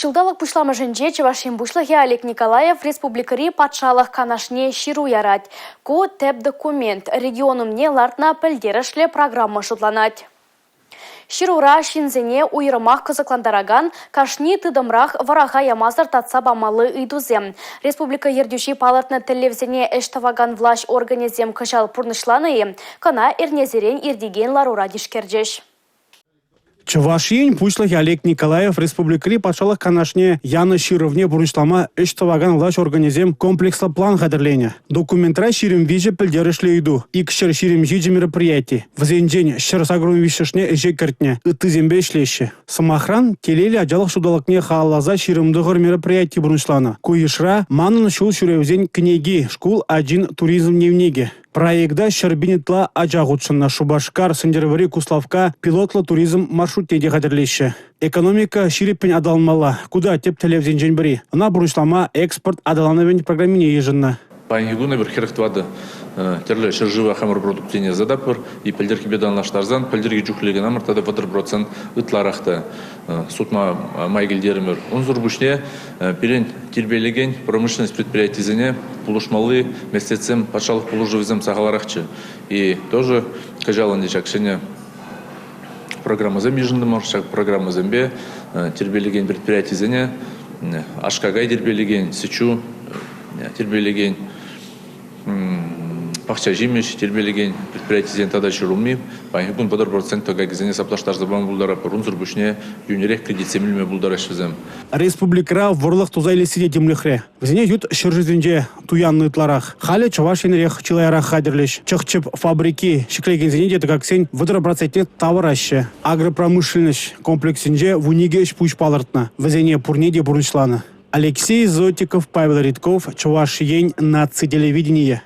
Ҫулталӑк пуҫламӑшӗнче Чӑваш Ен Пуҫлӑхӗ Олег Николаев республикӑри Патшалӑх Канашне ҫыру ярать. Ку тӗп документ регион умне лартнӑ пӗлтерӗшлӗ программа шутланать. Ҫырура ҫынсене уйрӑмах кӑсӑклантаракан, кашни тытӑмрах вӑраха ямасӑр татса памалли ыйтусем. Республика ертӳҫи палӑртнӑ тӗллевсене ӗҫ тӑвакан влаҫ органӗсем кӑҫал пурнӑҫланӑ-и? Кӑна эрнесерен иртекен ларура тишкерчӗҫ. Чӑваш Ен Пуҫлӑхӗ Олег Николаев республикӑри Патшалӑх Канашне янӑ Ҫырӑвне пурнӑҫлама ӗҫ тӑвакан влаҫ органӗсем комплекслӑ план хатӗрленӗ. Документра 23 пӗлтерӗшлӗ ыйту, 227 мероприяти. Вӗсенчен 183-шне ӗҫе кӗртнӗ, ыттисемпе ӗҫлеҫҫӗ. Сӑмахран, телейлӗ ачалӑх ҫулталӑкне халалласа 29 мероприяти пурнӑҫланӑ. Ку йышра «Манӑн ҫул ҫӳревсен кӗнеки», шкул ачин туризм дневникӗ. Проекта 100 000 ытла ача хутшӑннӑ. Шупашкар, Сӗнтӗрвӑрри, Куславкка пилотлӑ туризм маршрутне те хатӗрлеҫҫӗ. Экономика ҫирӗппӗн аталанмалла. Ку та тӗп тӗллевсенчен пӗри. Ӑна пурнӑҫлама экспорт аталанӑвӗн программине йышӑннӑ. Паянхи кун эпир 44 тӗрлӗ ҫӗршыва хамӑр продукцине ӑсататпӑр. И пӗлтӗрхипе танлаштарсан пӗлтӗрхи чухлӗ кӑна мар тата 30% ытларах та сутма май килтерӗмӗр. Унсӑр пуҫне пирӗн тирпейлекен промышленность предприятисене пулӑшмалли меслетсем, патшалӑх пулӑшӑвӗсем сахалрахчӗ. И тоже кӑҫал ӗнтӗ ҫак ҫӗнӗ программӑсем йышӑнтӑмӑр. Ҫак программӑсемпе тирпейлекен предприятисене аш-какай тирпейлекен, сӗт-ҫу тирпейлекен пахча ҫимӗҫ тирпейлекен предприятисен тата ҫӗрулми паянхи кун 30% тӑкакӗсене саплаштарса пама пултаратпӑр. Унсӑр пуҫне йӳнӗрех кредитсем илме пултараҫҫӗ вӗсем. Республикӑра вӑрлӑх туса илесси те тимлӗхре. Вӗсене ют ҫӗршывсенче туяннӑ ытларах. Халӗ Чӑваш Енрех чылайрах хатӗрлӗҫ. Чӑх-чӗп фабрики ҫӗклекенсене те тӑкаксен 30 процентне тавӑраҫҫӗ. Агропромышленноҫ комплексӗнче 12 ӗҫ-пуҫ палӑртнӑ. Вӗсене пурне те пурнӑҫланӑ. Алексей Зотиков, Павел Редьков, Чӑваш Ен наци телевиденийӗ.